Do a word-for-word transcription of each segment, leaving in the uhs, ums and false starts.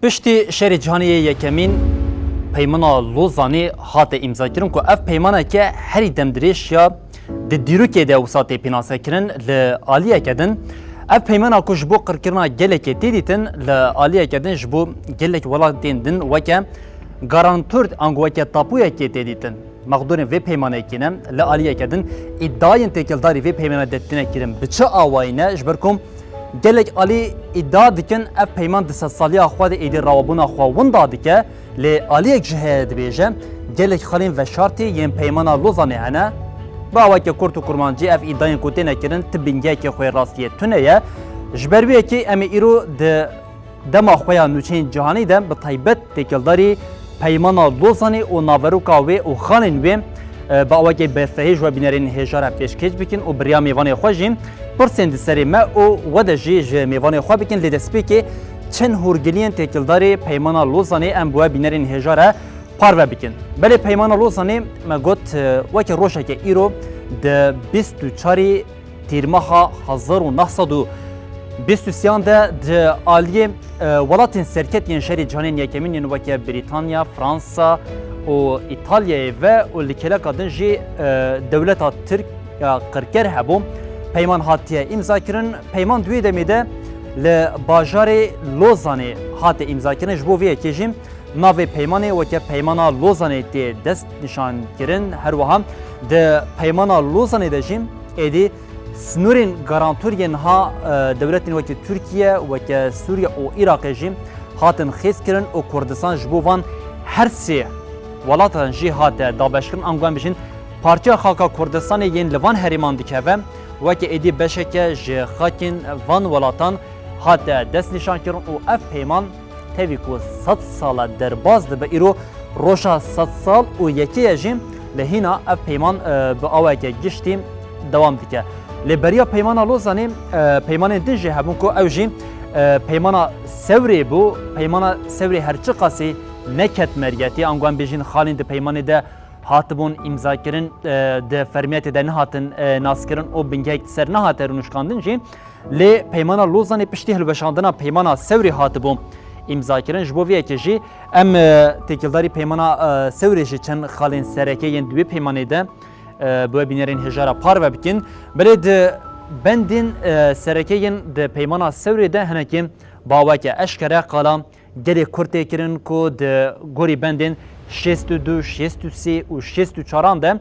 Piştî Şerê Cîhanê yê Yekemîn, Peymana Lozanê hate îmzakirin ku ev peymaneke herî demdirêj ya di dîrokê de wisa tê pênasekirin. Li aliyeke din ev peymana ku ji bo qirkirina gelekê tê dîtin, li aliyeke din ji bo gelek welatên din weke garantor ango weke tapûyekê tê dîtin. Mexdûrên vê peymanekê ne, li aliyeke din îdiayên têkildarî vê peymane de têne kirin. Bi çi awayî ne? Ji ber ku gelek alî îdia dikin ev peyman di sedsaliya xwe de êdî rewabûna xwe winda dike, lê aliyek jî heye dibêje, gelek xalên veşartî yên Peymana Lozanê hene. Bi awayeke kurt û kurmancî ev îdiayên ku têne kirin ti bingehekê xwe rastiyê tune ye. Ji ber wê yekê em ê îro di dema xwe ya nûçeyên cîhanî de bi taybet têkildarî Peymana Lozanê û naveroka wê û xalên wê, e, bi awakê berfirehî ji we bînerên hêja re pêşkêş bikin û bi riya mêvanê xwe jî pirsên di serê me û we de jî ji mêvanê xwe bikin. Lê destpêkê çend hûrgiliyên têkildarî Peymana Lozanê em bi we bînerên hêja re parve bikin. Belê Peymana Lozanê me got, e, weke rojeke îro di bîst û çarî Tîrmeha hezar û neh sed û bîst û sêyan de di aliyê, e, welatên serketî yên Şerê Cîhanê yê Yekemîn yên weke Brîtanya, Fransa û Îtalyayê ve û li kêleka din jî, e, dewleta Tirk ya qirker hebû, peyman hatiye îmzakirin. Peyman di wê demê de li bajarê Lozanê hate îmzakirin. Ji bo vê yekê jî navê peymanê weke Peymana Lozanê tê destnîşankirin. Her wiha di Peymana Lozanê de jî êdî sînorên garantor yên niha, e, dewletên weke Tirkiye, weke Sûriye û Iraqê jî hatin xêzkirin û Kurdistan ji bo van her sê welatan jî hate dabeşkirin. Ango em bijîn, parçeya xaka Kurdistanê yên li van herêman dikeve, weke êdî beşeke ji xakên van welatan hate destnîşankirin û ev peyman tevî ku sed sal e derbas dibe, îro roja sed sal û yekê ye jî li hîna ev peyman, e, bi awayeke giştî dewam dike. Lê beriya Peymana Lozanê, e, peymanên din jî hebûn ku ew jî, e, Peymana Sewrê bû. Peymana Sewrê her çiqasî neket meriyetê, ango em bêjin xalên di peymanê de hatibûn îmzakirin, e, di fermiyetê de nehatin, e, naskirin û bingehek ser nehate rûnişkandin jî. Lê Peymana Lozanê piştî hilweşandina Peymana Sewrê hatibû îmzakirin. Ji bo vê yekê jî em, e, têkildarî Peymana, e, Sewrê jî çend xalên sereke yên di wê peymanê de, e, bi we bînerên hêja re parve bikin. Belê di bendên, e, sereke yên di Peymana Sewrê de hinekî bi awayeke eşkere qala gelê Kurd tê kirin ku di gorî bendên şêst û du, şêst û sê û şêst û çaran de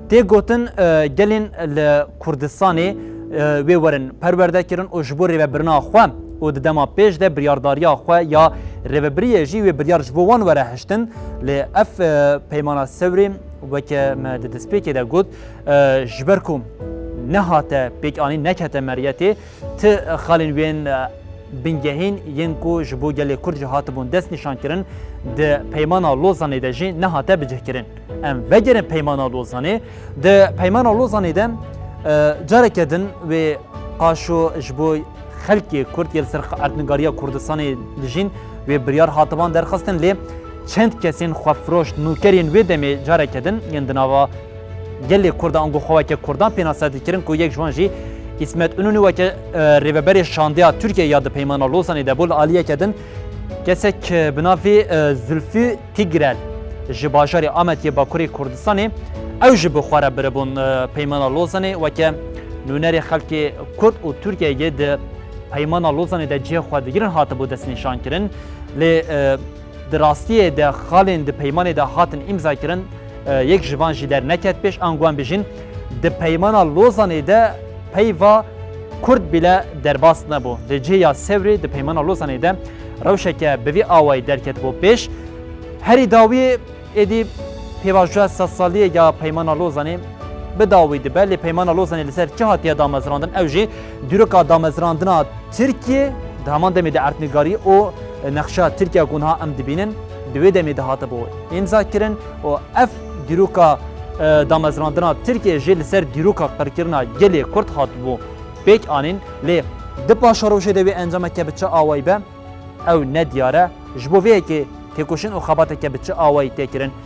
tê gotin, e, gelên li Kurdistanê, e, wê werin perwerde kirin û ji bo rêvebirina xwe û di dema pêş de biryardariya xwe ya rêvebiriyê jî wê biryar ji bo wan were hiştin. Lê ev, e, Peymana Sewrê weke me di destpêkê de got, e, ji ber ku nehate pêkanîn, nekete meriyetê, ti xalên wên, e, bingehîn yên ku ji bo gelê Kurd jî hatibûn destnîşankirin, di Peymana Lozanê de jî nehate bicihkirin. Em vegerin Peymana Lozanê. Di Peymana Lozanê de, e, careke din wê qaşo ji bo xelkê Kurd yê li ser erdnîgariya Kurdistanê dijîn wê biryar hatiban derxistin, lê çend kesên xwefiroş nûkerên wê demê careke din yên di nava gelê Kurd de ango xwe weke Kurdan pênase dikirin ku yek ji wan jî Îsmet Înûnî weke, e, rêveberê şandeya Tirkiyeyê ya di Peymana Lozanê de bû. Li aliyeke din kesek, e, bi navê, e, Zulfî Tîgrel ji bajarê Amed yê Bakurê Kurdistanê, ew jî bi xwe re biribûn, e, Peymana Lozanê weke nûnerê xelkê Kurd û Tirkiyeyê di Peymana Lozanê de cihê xwe digirin hatibû destnîşankirin. Lê, e, di rastiyê de xalên di peymanê de hatin îmzakirin, e, yek ji van jî derneket pêş, ango em bijîn di Peymana Lozanê de peyva Kurd bîle derbas nebû. Li cihê ya Sewrê di Peymana Lozanê de rewşeke bi vî awayî derketibû pêş. Herî dawî êdî pêvajoya sedsaliyê ya Peymana Lozanê bi dawî dibe. Lê Peymana Lozanê li ser çi hatiye damezrandin? Ew jî dîroka damezrandina Tirkiyê di heman demê de erdnîgarî û nexşa Tirkiye ku niha em dibînin, di wê demê de hatibû îmzakirin û ev dîroka, e, damezrandina Tirkiyê jî li ser dîroka qirkirina gelê Kurd hatibû pêk anîn. Lê di paşerojê de wê encameke bi çi awayî be, ew ne diyar e. Ji bo vê yekê têkoşîn û xebateke bi çi awayî tê kirin,